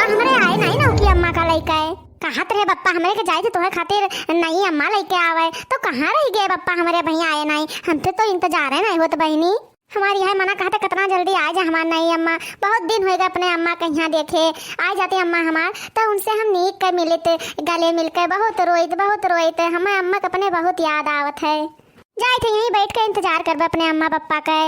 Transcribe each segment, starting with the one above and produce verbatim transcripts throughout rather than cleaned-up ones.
हमरे आए नाहीं ना उकी अम्मा का लइके। कहत रहे बप्पा हमरे के जाए थे तोहरे खातिर नई अम्मा लइके आवे, तो कहाँ रहि गए बप्पा हमरे भइया आए नाहीं, हमसे तो इंतजारे नाहीं होत बहिनी। हमार यह मना कहते कितना जल्दी आ जा हमार नई अम्मा, बहुत दिन होइगा अपने अम्मा के यहाँ देखे। आ जाते अम्मा हमार, तो उनसे हम नीक के मिलित, गले मिलके बहुत रोइत, बहुत रोइत। हमें अम्मा के अपने बहुत याद आवत है। जाए थे यहीं बैठ के इंतजार करबे अपने अम्मा पप्पा के।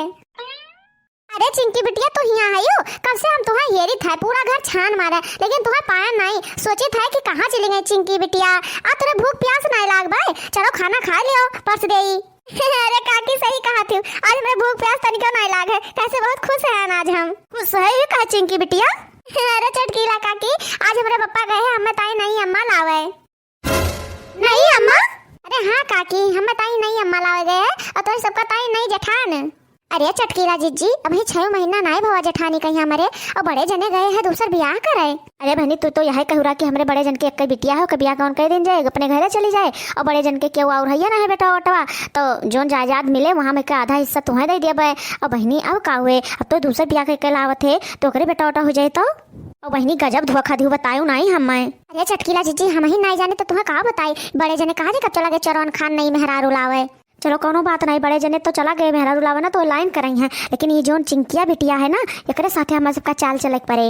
अरे चिंकी बिटिया, तू हियाँ हयू? कब से हम तुहें हेरित है, पूरा घर छान मारे, लेकिन तुहें पाया नाहीं। सोचित है कि कहाँ चली गई चिंकी बिटिया। आ तोरे भूख प्यास नाहीं लाग बाय, चलो खाना खाय लियो, परस देई। अरे काकी सही कहत हू, आज हमरे भूख प्यास तनिको नाहीं लाग है, कैसे बहुत खुश है आज हम। खुश है ये कहे चिंकी बिटिया? अरे चटकीला काकी, आज हमरे पप्पा गए हैं, हमें ताई नई अम्मा लावे। नई अम्मा? अरे हाँ काकी, हमें ताई नई अम्मा लावे गए हैं, और तोहरे सबका ताई नई जेठान। अरे चटकीला जिज्जी, अभी छह महीना नाहीं भवा जेठानी कहीं हमरे, और बड़े जने गए हैं दूसर बियाह करे। अरे बहनी, तू तो यही कहू रहा कि हमरे बड़े जन के एक बिटिया है, ओकर बियाह कौन कर दिन जाए, अपने घरे चली जाए, और बड़े जन के केहू और है ना है बेटा ओटवा, तो जोन जायदाद मिले वहाँ में का आधा हिस्सा तुहें दे देबे। और बहनी, अब का हुए, अब तो दूसर बियाह के लावत है, तो ओकरे बेटा ओटा हो जाए तो। और बहनी, गजब धोखा दिहू, बतायू नाहीं हमें। अरे चटकीला जिज्जी, हम ही नाहीं जाने तो तुहें का बताई, बड़े जने कहा जे कब चला गए चरौन खान नई मेहरारू लावे। चलो कौनो बात नाहीं, बड़े जने तो चला गए मेहरारू लावे ना, तो लाइन करई हैं, लेकिन ये जोन चिंकिया बिटिया है ना, एकरे साथे हमारे सबका चाल चले के पड़े।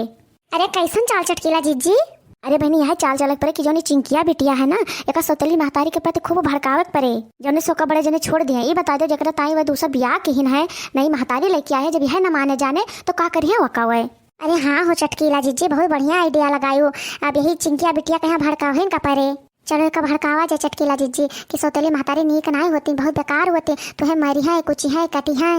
अरे कैसन चाल चटकीला जिज्जी? अरे बहनी, यह चाल चले के पड़े कि जोन ये चिंकिया बिटिया है ना, एका सौतेली महतारी के प्रति खूब भड़कावे के पड़े, जोने से ओका बड़े जने छोड़ दिए। ये बता दो जेकरे ताई वह दूसर बियाह किहिन है, नई महतारी लइके आए, जब यह न माने जाने तो का करिए वका वह। अरे हाँ हो चटकीला जिज्जी, बहुत बढ़िया idea लगायू। अब यही चिंकिया बिटिया कहाँ भड़कावे का पड़े। चलो एक भड़कावा जाए चटकीला जिज्जी कि सौतेली महतारी नीक नाहीं होती, बहुत बेकार होती, तुहें मरी है, कुची है, कटी है।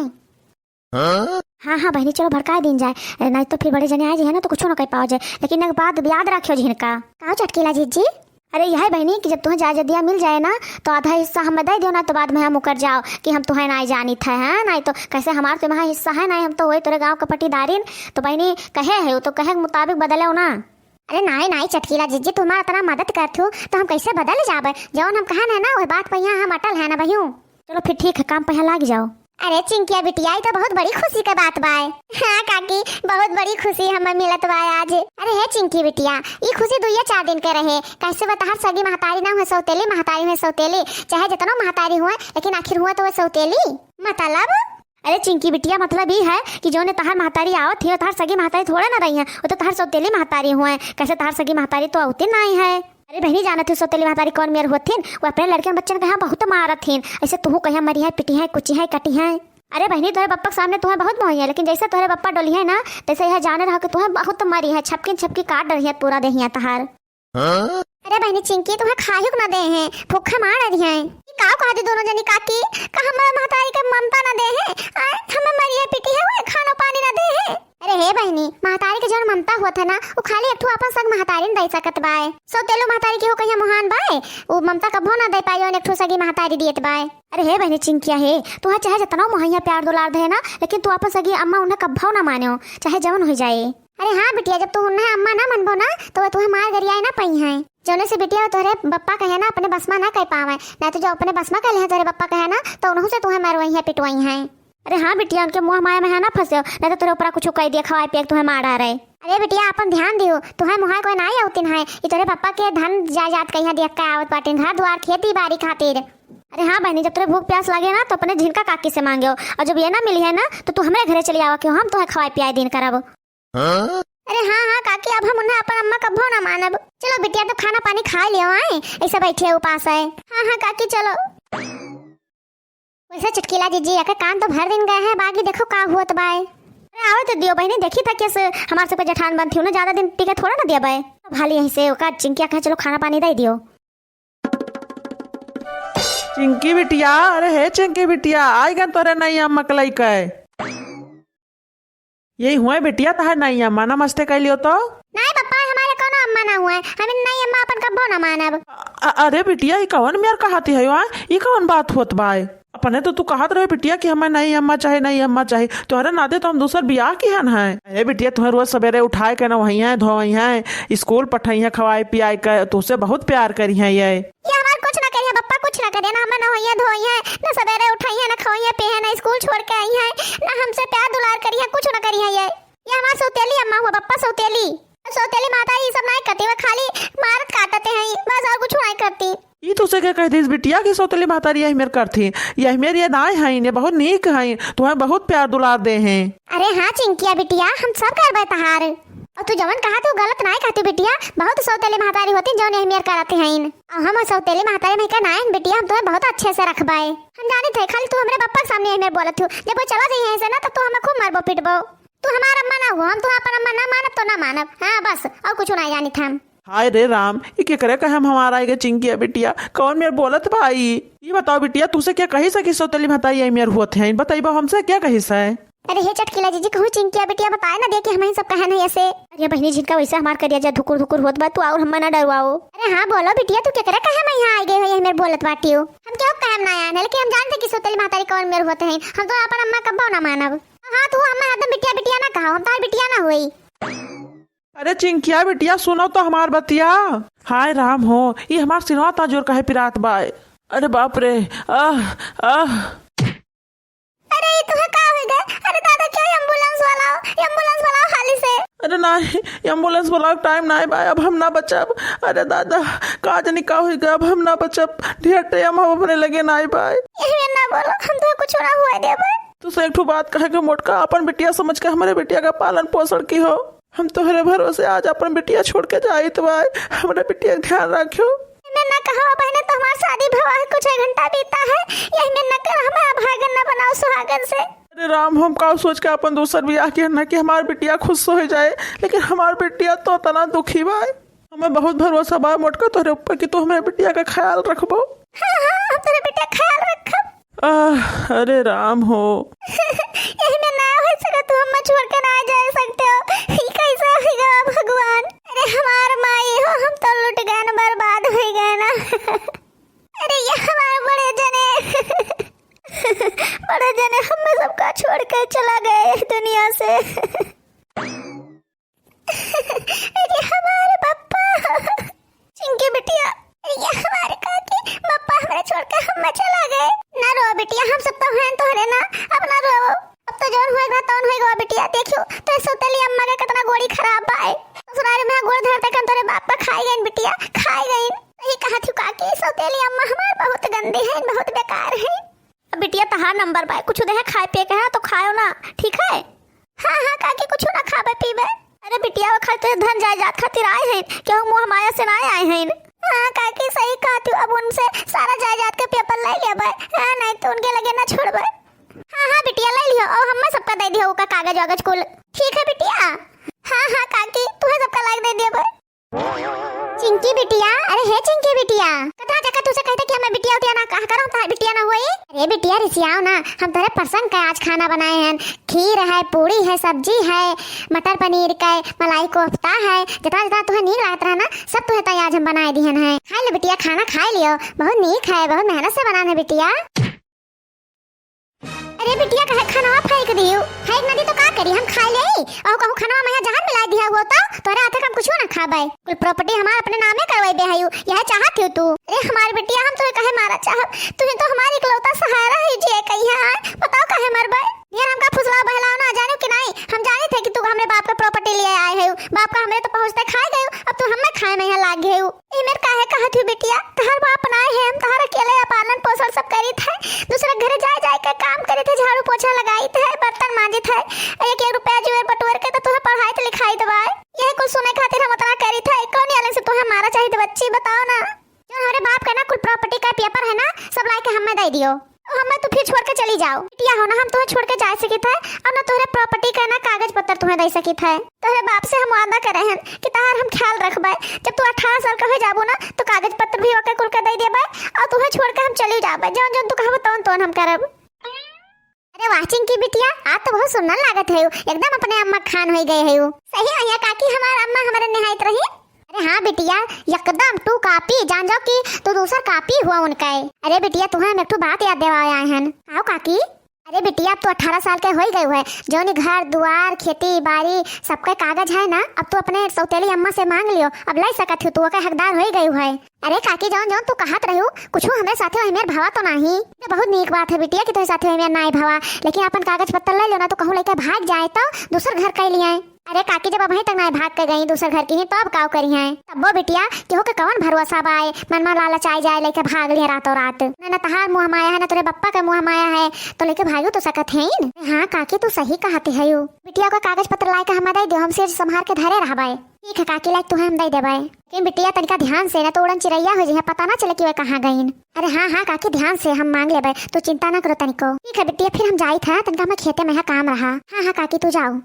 हाँ? हाँ हाँ बहनी, चलो भड़काए दिन जाए, नाहीं तो फिर बड़े जने आ जाए ना तो कुछो ना कह पाओ जाए। लेकिन एक बात याद रखियो जिनका। का चटकीला जिज्जी? अरे यह बहनी कि जब तुहें जायदादिया मिल जाए ना, तो आधा हिस्सा हमें दे दियो ना, तो बाद में हम उकर जाओ कि हम तुहें नाहीं जानित है, हाँ? नाहीं तो कैसे हमार तुम्हारा हिस्सा है नाहीं, हम तो वही तोरे गाँव के पटीदारिन। तो बहनी कहे है, वो तो कहे के मुताबिक बदले हो ना। अरे नाहीं नाहीं चटकीला जिज्जी, तुम्हारा इतना मदद करत हूँ तो हम कैसे बदल जाबे? जौन हम कहन है ना, वह बात पे यहाँ हम अटल है ना बहियू। चलो फिर ठीक है, काम पे यहाँ लाग जाओ। अरे चिंकिया बिटिया, ई तो बहुत बड़ी खुशी के बात बाय। हाँ काकी, बहुत बड़ी खुशी हमें मिलत बाय आज। अरे हे चिंकी बिटिया, ई खुशी दुइये चार दिन के रहे। कैसे बा तहार सगी महतारी ना हुए सौतेली, महतारी हुए सौतेली, चाहे जितनो महतारी हुए, लेकिन आखिर हुए तो वो सौतेली। मतलब? अरे चिंकी बिटिया, मतलब ई है कि जौने तहार महतारी आवत ही, वो तहार सगी महतारी थोड़े ना रही हैं, वो तो तहार सौतेली महतारी हुए। कैसे तहार सगी महतारी तो आवती नाहीं है। अरे बहनी, जानत हो सौतेली महतारी कौन मेर होथिन? वो अपने लड़कन बच्चन के यहाँ बहुत मारत हिन। ऐसे तुहू कहिया मरी है, पिटी है, कुची है, कटी है। अरे बहनी, तोहरे बप्पा के सामने तुहें बहुत मोही है, लेकिन जैसे तोहरे बप्पा डोली है ना, तैसे यह जाने रहो कि तुहें बहुत मरी है, छपकिन छपकी काट डरी है पूरा देहिया तहार। अरे बहनी चिंकी, तुहें खाहिक न दे हैं, भूखा मार रही हैं। ई का कहा दी दोनों जनी काकी, का हमारे महतारी के ममता न दे हैं? आए, हमें मरी है, पिटी है, वो खाना पानी न दे हैं। अरे हे बहिनी, महतारी के जौन ममता होत है ना, उ खाली एक ठो आपन सग महतारी न दे सकत बाय। सौतेलू महतारी के हो कहिया मुहान बाय, उ ममता कभो ना दे पाए जौन एक ठो सगी महतारी दियत बाय। अरे हे बहिनी चिंकिया हे, तुहा चाहे जतनो मुहैया प्यार दुलार दे ना, लेकिन तू आपन सगी अम्मा उन्हें कभो ना मानो, चाहे जवन हो जाए। अरे हाँ बिटिया, जब तू उन्हें अम्मा ना मनबो ना, तो वह तुहे मार गरियाए ना पई हैं। जौने से बिटिया तोहरे बप्पा कहे ना अपने बस मा ना कह पावे, ना तो जो अपने बस मा कह ले तोहरे बप्पा कहे ना, तो उन्हों से तुहे मरवई है, पिटवई है। अरे हाँ बिटिया, उनके मोह माया में है ना फंसे हो, नहीं तो तोरे ऊपर कुछ कह दिया, खवाए पिए के तुम्हें मार डारे। अरे बिटिया, अपन ध्यान दियो, तुम्हें मुहाय कोई ना आवतिन है, ये तोरे पापा के धन जायदाद कहीं देख के आवत बाटिन, घर द्वार खेती बाड़ी खातिर। अरे हाँ बहनी, जब तोरे भूख प्यास लगे ना तो अपने झिनका काकी से मांगे हो, और जब ये ना मिली है ना तो तू हमरे घरे चली आवा के, हम तुम्हें खवाए पियाए दिन करब। अरे हाँ हाँ काकी, अब हम उन्हें अपन अम्मा कभो ना मानब। चलो बिटिया, तो खाना पानी खा लियो, आए ऐसे बैठे उपास है। हाँ हाँ काकी, चलो। वैसे चटकीला जीजी, एकर कान तो भर दिन गए हैं, बाकी देखो का हुआ तो बाय। अरे आवे तो दियो बहनी, देखी था कैसे हमार सबके जेठान बनती हूँ ना, ज्यादा दिन टिके थोड़ा ना दिया बाय। भाली यहीं से ओका चिंकिया कहे, चलो खाना पानी दे दियो। चिंकी बिटिया, अरे हे चिंकी बिटिया, आई गन तोरे नई अम्मा के लइके। यही हुए बिटिया, तहार नई अम्मा, नमस्ते कह लियो तो। नहीं पप्पा, हमारे कोनो अम्मा ना हुए, हम इन नई अम्मा अपन कब्बो ना मानब। अ-, अरे बिटिया, ई कवन मेर कहती है, आ? ई कवन बात होत बाय? अपने तो तू कहत रहे बिटिया कि हमें नई अम्मा चाहे, नई अम्मा चाहे। तोहरे नाते तो हम दूसर बियाह किहन है। अरे बिटिया, तुम्हें रोज सवेरे उठाए के ना वहीं है, धोवई है, स्कूल पठाई है, खवाए पियाए के, तुझसे बहुत प्यार करी है ये। ये हमार कुछ ना करिहे पप्पा, कुछ ना करिहे, ना हमें नहइहे धोइहे, ना सबेरे उठइहे, ना खवइहे पिहे, ना स्कूल छोड़ के अइहे, ना हमसे प्यार दुलार करिहे, कुछ ना करिहे ये। ये हमार सौतेली अम्मा हुआ पप्पा, सौतेली। सौतेली महतारी ई सब नाहीं करती, वह खाली मारत काटते हैं, बस और कुछ नाहीं करती। ई तुसे के कह दिस बिटिया कि सौतेली महतारी यही मेर करती? यही मेर ये नाहीं हैं, ये बहुत नीक हैं, तुम्हें बहुत प्यार दुलार दे हैं। अरे हाँ चिंकिया बिटिया, हम सब करबे तहार। और तू जवन कहा तू गलत नाहीं कहती बिटिया, बहुत सौतेली महतारी होती जौन यही मेर करत हैं। और हम सौतेली महतारी में का नाहीं बिटिया, हम तुम्हें बहुत अच्छे से रखबे। हम जानी थे खाली तू हमरे बप्पा के सामने यही मेर बोलत हो, जब वो चला जाइए ऐसे ना तब तू हमें खूब मारबो पीटबो। तू हमार अम्मा ना हो, हम तू अपन अम्मा ना मानब तो ना मानब। हाँ बस, और कुछ नाहीं जानी था हम। हाय रे राम, ई केकरे कहे हम हमार आइगे चिंकिया बिटिया, कौन मेर बोलत बा ई? ई बताओ बिटिया, तुसे क्या कही सकी सौतेली महतारी यही मेर होत हैं, बताइबा हमसे क्या कही से? अरे हे चटकीला जीजी, कहूँ चिंकिया बिटिया बताए ना दे कि हम ही सब कहे नहीं ऐसे। अरे बहिनी झिनका वैसे हमार करिया जा धुकुर धुकुर होत बा, तू और हमें ना डरवाओ। अरे हाँ बोलो बिटिया, तू केकरे कहे हम यहाँ आइगे हो, यही मेर बोलत बाटियो? हम क्या कहे हम ना आए हैं, लेकिन हम जानते कि सौतेली महतारी कौन मेर होत हैं, हम तो अपन अम्मा कब्बो ना मानब। हाँ तू अम्मा हरदम बिटिया बिटिया ना कहो, हम तार बिटिया ना हुई। अरे चिंकिया बिटिया, सुनो तो हमार बतिया। हाय राम हो, ई हमार सिरवा ता जोर काहे पिरात बाय? अरे बाप रे, आह, आह। अरे ई तुहे का होइ गए? अरे दादा, क्यों एम्बुलेंस वाला हो? एम्बुलेंस वाला हो हाली से। अरे नाहीं, एम्बुलेंस वाला टाइम नाहीं बाय, अब हम ना बचब। अरे दादा, का जानी का होइ गए, अब हम ना बचब। ढेर टाइम हम अपने लगे नाहीं बाय। यही ना बोलो, हम तो कुछ ना हुआ देबे। तू से एक ठो बात कहे के मोटका, अपन बिटिया समझ के हमरे बिटिया का पालन पोषण की हो। हम तोहरे भरोसे आज अपन बिटिया छोड़ के जाइत बाय, हमरे बिटिया के ध्यान रखियो। मैं ना कहो बहने, तो हमार शादी भवा है, कुछ एक घंटा बीता है, यही में न कर हमें अभागन न बनाओ सुहागन से। अरे राम, हम का सोच के अपन दूसर बियाह किया ना कि हमार बिटिया खुश हो जाए, लेकिन हमार बिटिया तो तना दुखी बाय। हमें बहुत भरोसा बा मोटका तोहरे ऊपर कि तू हमरे बिटिया का ख्याल रखबो। हाँ, हाँ, हम तोहरे बिटिया ख्याल रखब। आह, अरे राम हो। यही में ना हो सकत, तू हमें छोड़ के ना जा सकते हो। ई कैसे हो गया भगवान? अरे हमार माई हो, हम तो लुट गए ना, बर्बाद हो गए ना। अरे ये हमारे बड़े जने, बड़े जने हमें सबका छोड़ के चला गए दुनिया से। अरे हमारे पप्पा, चिंकी बिटिया, अरे ये हमारे काकी, पप्पा हमरे छोड़ के हमें चला गए। ना रो बिटिया, हम सब तो हैं तोहरे ना, अब ना रो। अब तो जौन होएगा तौन होएगा बिटिया। देखियो तो सौतेली अम्मा के कितना गोड़ी खराब बाय। ससुराल में गोड़ धरते कन तोरे बाप पर खाई गईन बिटिया, खाई गईन। सही कहा थी काकी, सौतेली अम्मा हमार बहुत गंदी है, बहुत बेकार है। अब बिटिया तहार नंबर बाय, कुछ देहे खाए पिए के है तो खायो ना, ठीक है? हाँ, हाँ, काकी, कुछ ना खाबे पीबे। अरे बिटिया, वो खाली तो धन जायदाद खातिर आए हैं, केहू मोह माया से ना आए हैं। हाँ, काकी, सही कहती हूँ, अब उनसे सारा जायदाद के पेपर ले लेबे। हाँ, नहीं तो उनके लगे ना छोड़बे। हाँ, हाँ, बिटिया, ले लियो, और हमें सबका दे दियो ओका कागज वागज कुल। ठीक है बिटिया। हाँ, हाँ, काकी, तुम्हें सबका लाग दे दियो बे। चिंकी बिटिया, अरे हे चिंकी बिटिया, कतना जगह तुसे कहते कि हमें बिटिया उटिया ना कहा करो, तार बिटिया ना हुई। अरे बिटिया रिसियाओ ना, हम तोरे प्रसंग का आज खाना बनाए हैं। खीर है, पूड़ी है, सब्जी है, मटर पनीर का, मलाई कोफ्ता है, जितना जितना तुहे नीक लागत रहा ना, सब तुहे ताई आज हम बनाए दिहन है। खाए ले बिटिया, खाना खाए लियो, बहुत नीक है, बहुत मेहनत से बनान है बिटिया। अरे बिटिया, काहे खानवा फेंक दियो? फेंक ना दी तो का करी, हम खाए ले। और कहूँ खानवा में जहर मिला दिया हुआ तो तोरे हाथे हम कुछ ना खाबे। कुल प्रॉपर्टी हमार अपने नामे करवाई दे हयू, यह चाहत हो तू? अरे हमार बिटिया, हम तुहे काहे मारा चाहब? तुहे तो हमार इकलौता सहारा है जिए कहिया है, बताओ काहे मरबे? यार हमका फुसलाओ बहलाओ ना, जाने कि नहीं? हम जाने थे कि तू हमरे बाप का प्रॉपर्टी लिए आए है, बाप का हमरे तो पहुँचते खाए गए, अब तू हमें खाए में यहाँ लाग गए। एमेर काहे कहत हूँ बिटिया, तहार बाप नाय है, हम तहार अकेले पालन पोषण सब करित है, दूसरे घरे जाए जाए के काम करित है, झाड़ू पोछा लगाइत है, बर्तन मांजित है, एक एक रुपया जुए बटुअर के तो तुहे पढ़ाई लिखाई दवाए, यह कुल सुने खातिर हम उतना करित है। कौन आले से तुहे मारा चाहिए बच्ची, बताओ ना। जो हमरे बाप के ना कुल प्रॉपर्टी का पेपर है ना, सब लाई के हमें दे दियो। हमें तो फिर छोड़ के चली जाओ। बिटिया हो ना, हम तुम्हें छोड़ के जा सकित है और ना तोहरे प्रॉपर्टी का ना कागज पत्र तुम्हें दे सकित है। तोहरे बाप से हम वादा करे हैं कि तहार हम ख्याल रखबे। जब तू अठारह साल का हो जाबू ना, तो कागज पत्र भी ओके कुल के दे देबे और तुम्हें छोड़ के हम चली जाबे। जौन जौन तू कहबो तौन तौन हम करब। अरे वाह चिंकी बिटिया, आज तो बहुत सुंदर लागत है, एकदम अपने अम्मा खान हो गए है। सही भैया काकी, हमार अम्मा हमारे निहायत रही। अरे हाँ बिटिया, एकदम तू कापी, जान जाओ कि तू दूसर कापी हुआ उनका है। अरे बिटिया, तुम्हें हम एक ठो बात याद देवा आए हैं। आओ काकी। अरे बिटिया, अब तू अठारह साल के हो ही गई है, जौनी घर दुआर खेती बाड़ी सबके कागज है ना, अब तू अपने सौतेली अम्मा से मांग लियो, अब ले सकत हो तू, ओके हकदार हो ही गई है। अरे काकी, जौन जौन तू कहत रहू, कुछ हमरे साथे वही मेर भवा तो नाही। ये बहुत नीक बात है बिटिया कि तोहरे साथे वही मेर नाई भवा, लेकिन अपन कागज पत्तर ले लो ना, तो कहूँ लेके भाग जाए तो दूसर घर कई लिए। अरे काकी, जब अबहीं तक नाहीं भाग के गई दूसर घर किहिन, तो अब काव करिहैं? तब्बो बिटिया, केहू के कवन भरोसा बाय, मन मा लालच आइ जाए, लइके भाग लिहे रातों रात। ना, ना तहार मोह माया है, ना तोरे बप्पा के मोह माया है, तो लइके भागियो तो सकत हैं। हाँ काकी, तू सही कहत हयू। बिटिया का कागज पत्र लाइके हमें दइ दियो, हम सेठ सम्हार के धरे रहबै। ठीक है काकी, लाइके तुहें हम दइ देबै। लेकिन बिटिया तनिका ध्यान से, ना तो उड़न चिरैया होइ जइहैं, पता ना चले कि वे कहाँ गइन। अरे हाँ, हाँ काकी, ध्यान से हम माँग लेबै, तू चिंता ना करो तनिको। ठीक है बिटिया, फिर हम जाइत है, तनिका हमें खेते मा काम रहा। हाँ, हाँ काकी, तू जाओ।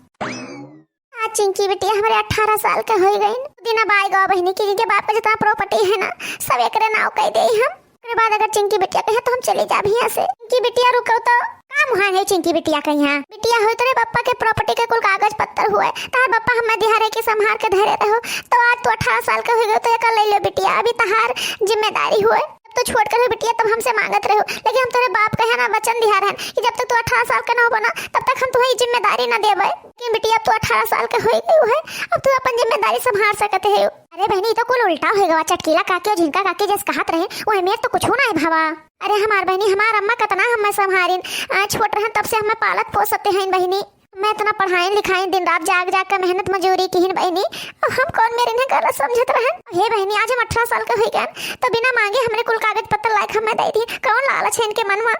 आज चिंकी बिटिया हमरे अठारह साल के होइ गइन। दिन अब आइ गवा बहिनी कि जिनके बाप का जितना property है ना, सब एकरे नाव कइ देई हम। ओकरे बाद अगर चिंकी बिटिया कहे तो हम चली जाब हियाँ से। चिंकी बिटिया रुको तो, का मुहान है चिंकी बिटिया के यहाँ? बिटिया होइ तोरे बप्पा के property के कुल कागज पत्तर हुए, तहार बप्पा हमें दिहा रहे कि सम्हार के धरे रहो, तो आज तू अठारह साल के होइ गयो तो एकर लइ लो बिटिया, अभी तहार जिम्मेदारी हुए। जब तू छोट के रहो बिटिया तब हमसे माँगत रहो, लेकिन हम तोरे बाप के है ना वचन दिहा रहन कि जब तक तू अठारह साल के ना होबो ना तब तक हम तुहें ई जिम्मेदारी ना देबै। लेकिन बिटिया अब तू अठारह साल के होइ गयो है, अब तू अपन जिम्मेदारी सम्हार सकत है। अरे बहिनी, ई तो कुल उल्टा होइ गवा। चटकीला काकी और झिनका काकी जस कहत रहे, वो हमें तो कुछ ना है भावा। अरे हमार बहिनी, हमार अम्मा कतना हमें सम्हारिन, आ, छोट रहन तब से हमें पालत पोसत हैं बहिनी। मैं इतना पढ़ाइन लिखाइन, दिन रात जाग जाग के मेहनत मजूरी किहिन बहिनी, अब हम कौन मेर इन्हें गलत समझत रहन। हे बहिनी, आज हम अठारह साल के होइ गए, तो बिना माँगे हमरे कुल कागज पत्तर लाइके हमें दइ दिहिन। कौन लालच है इनके मन मा?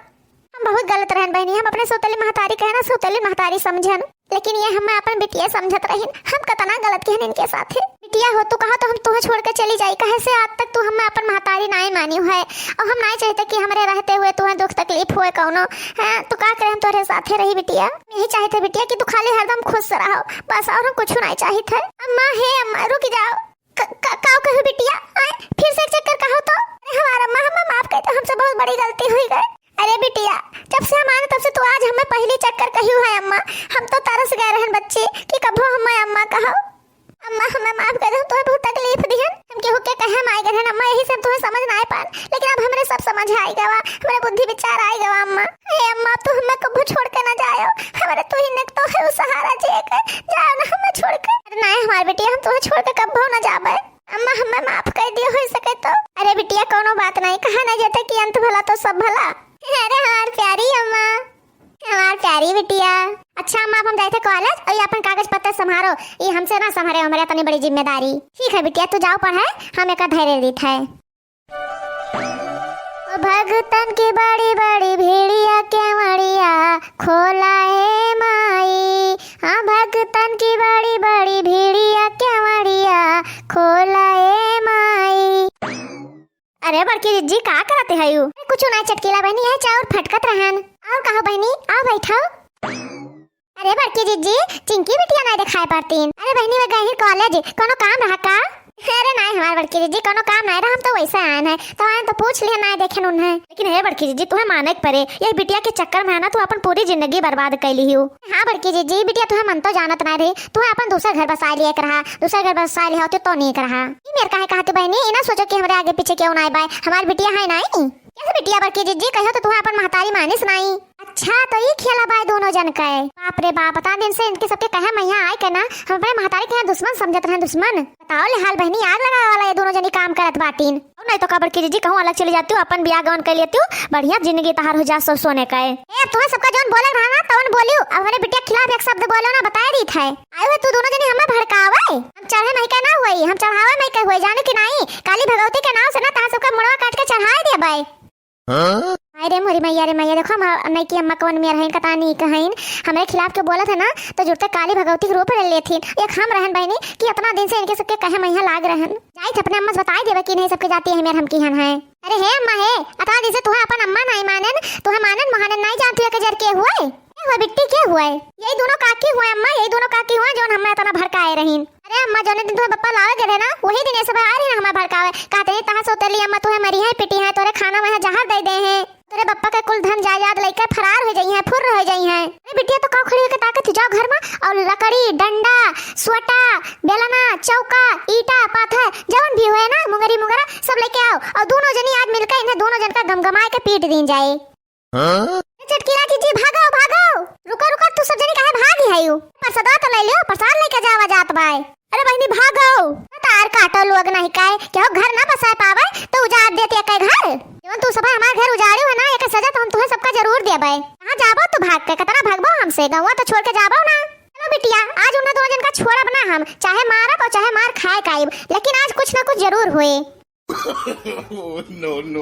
हम बहुत गलत रहन बहिनी, हम अपने सौतेली महतारी कहे ना सौतेली महतारी समझन, लेकिन ये हमें अपन बिटिया समझत रहिन। हम कतना गलत किहन इनके साथे। बिटिया हो, तू कहा तो हम तुहें छोड़ के चली जाई, कहे से आज तक तू हमें अपन महतारी नाई मानी है, और हम नाई चाहते कि हमरे रहते हुए तुहें दुख तकलीफ हुए कौनो। हाँ, तो का करे, हम तोहरे साथे रही बिटिया। यही चाहते बिटिया कि तू खाली हरदम खुश रहो बस, और हम कुछ नाई चाहते है। अम्मा, हे अम्मा, रुक जाओ। क-, क-, काव कहू बिटिया? आय, फिर से एक चक्कर कहो तो। अरे हमार अम्मा, हमें माफ कर दो, हमसे बहुत बड़ी गलती हुई गई। अरे बिटिया, जब से हम आए तब से तू आज हमें पहली चक्कर कही है अम्मा। हम तो तरस गए रहन बच्ची कि कबो हमें अम्मा कहो। अम्मा, हमें माफ कर दो, हम तुम्हें बहुत तकलीफ दिहन। हम केहू के कहे हम आए गए रहन अम्मा, यही से हम तुम्हें समझ ना आए पान, लेकिन अब हमरे सब समझ आए गवा, हमरे बुद्धि विचार आए गवा अम्मा। हे अम्मा, अब तू हमें कबो छोड़ के ना जायो, हमरे तू ही नेक तो है सहारा जिए के, जाओ ना हमें छोड़ के। अरे नाहीं हमार बिटिया, हम तुम्हें छोड़ के कबो ना जाबे। अम्मा, हमें माफ कर दियो, हो सके तो। अरे बिटिया, कौनो बात नहीं, कहा नहीं जाता कि अंत भला तो सब भला। अरे हमार प्यारी अम्मा, हमार प्यारी बिटिया। अच्छा अम्मा, अब हम जाइत है college और ये अपन कागज पत्तर संभारो, ये हमसे ना संभारे, हमरे इतनी बड़ी जिम्मेदारी। ठीक है बिटिया, तू जाओ पढ़े, हम एक धैर्य दीत है। भगतन की बड़ी बड़ी भीड़िया केवड़िया खोला ए माई, हाँ भगतन की बड़ी बड़ी भीड़िया केवड़िया खोला ए माई। अरे बड़की जिज्जी, का करत हयू? अरे कुछ नाय चटकीला बहिनी, यह चाउर फटकत रहन। और कहो बहिनी, आओ बैठो। अरे बड़की जिज्जी, चिंकी बिटिया नाय देखाई पड़तीन। अरे बहिनी, वे गई college, कोनो काम रहा का? अरे नाय हमार बड़की जिज्जी, कोनो काम नाय रहा, हम तो वैसे आयन है, तो आयन तो पूछ लिया, नाय देखेन उन्हें। लेकिन हे बड़की जिज्जी, तुम्हें माने के परे, यही बिटिया के चक्कर में है ना, तू अपन पूरी जिंदगी बर्बाद कर ली हो। हाँ बड़की जिज्जी, बिटिया तुम्हें मन तो जानत नाय रही, तुम्हें अपन दूसरा घर बसा लिया के रहा, दूसरा घर बसा लिया होती तो नीक रहा। ई मेर काहे कहती बहिनी, ई ना सोचो कि हमरे आगे पीछे केहू नाय बाय, हमार बिटिया है नाई। कैसे बिटिया बड़की जिज्जी, कहो तो तुम्हें अपन महतारी मानिस नाई। अच्छा, तो ई खेला बाय दोनों जन का है। बाप रे बाप, बता दिन से इनके सबके कहे मैया आए के ना, हम अपने महतारी के यहाँ दुश्मन समझत रहे, दुश्मन। बताओ ले हाल बहिनी, आग लगावे वाला ये दोनों जनी काम करत बाटीन। और नहीं तो का बड़की जिज्जी, कहूँ अलग चली जाती हूँ, अपन बियाह गवन कर लेती हूँ, बढ़िया जिंदगी तहार हो जा सो सोने का है। ए, अब तुम्हें सबका जौन बोले रहा ना, तवन बोलियो, अब हमारे बिटिया के खिलाफ एक शब्द बोलो ना, बताए रही थे। आयो है तू दोनों जनी हमें भड़कावे, हम चढ़े नहीं का ना हुई, हम चढ़ावे नहीं का हुई, जाने कि नहीं, काली भगवती के नाव से ना तहार सबका मुड़वा काट के चढ़ाए देबै। हाँ? अरे मोरी मैया रे मैया, देखो हम नहीं कि अम्मा कौन मेर हईन, कता नहीं कहईन, हमरे खिलाफ के बोलत है ना, तो जुड़ते काली भगवती के रूप ले लेथिन। एक हम रहन बहिनी कि इतना दिन से इनके सबके कहे मैया लाग रहन। जाइत अपने अम्मा से बताई देवे कि नहीं सबके जाती है मेर हम किहन है। अरे हे अम्मा हे, अतना दिन से तुहे अपन अम्मा नाई मानेन, तुहे मानेन महानेन नाई जानती है के जर के हुए? के हुए बिट्टी के हुए? यही दोनों काकी हुए अम्मा, यही दोनों काकी हुए जौन हमें इतना भड़काए रहीन। अरे अम्मा, जौने दिन तुहे बप्पा लावे गए रहे ना, वही दिन ये सब आए रहे ना हमें भड़कावे। कहते नहीं तहाँ सोतेली अम्मा तुहे मरी है, पिटी है, तोरे खाना में जहर दे दे हैं। तोरे बप्पा के कुल धन जायदाद लेके फरार हो जाई हैं, फुर्र हो जाई हैं। अरे बिटिया तो काव खड़ी होके ताकत, जाओ घर में और लकड़ी, डंडा, सोटा, बेलना, चौका, ईटा, पाथर, जौन भी हुए ना, मुंगरी मुंगरा, सब लेके आओ और दोनों जनी आज मिलके इन्हें दोनों जन का गमगमाए के पीट दीन जाए। हाँ? ए चटकीला जिज्जी, भागो, भागो। रुको, रुको, तू सब जनी काहे भागी है यू? प्रसादवा तो ले लियो, प्रसाद लेके जावा जात बाय। अरे बहिनी, भागो। तार काटो लोग नहीं काहे, केहू घर ना बसाए पावे, तो उजाड़ देती है कई घर। जवन तू सब हमार घर उजाड़े हो ना, एक सजा तो हम तुम्हें सबका जरूर देबे। कहाँ जाबो तू भाग के, कितना भागबो हमसे, गौवा तो छोड़ के जाबो ना। बिटिया, आज उन्हें दोनों जन का छोड़ब ना हम, चाहे मारब और चाहे मार खाए काइब, लेकिन आज कुछ ना कुछ जरूर होए। Oh, no, no,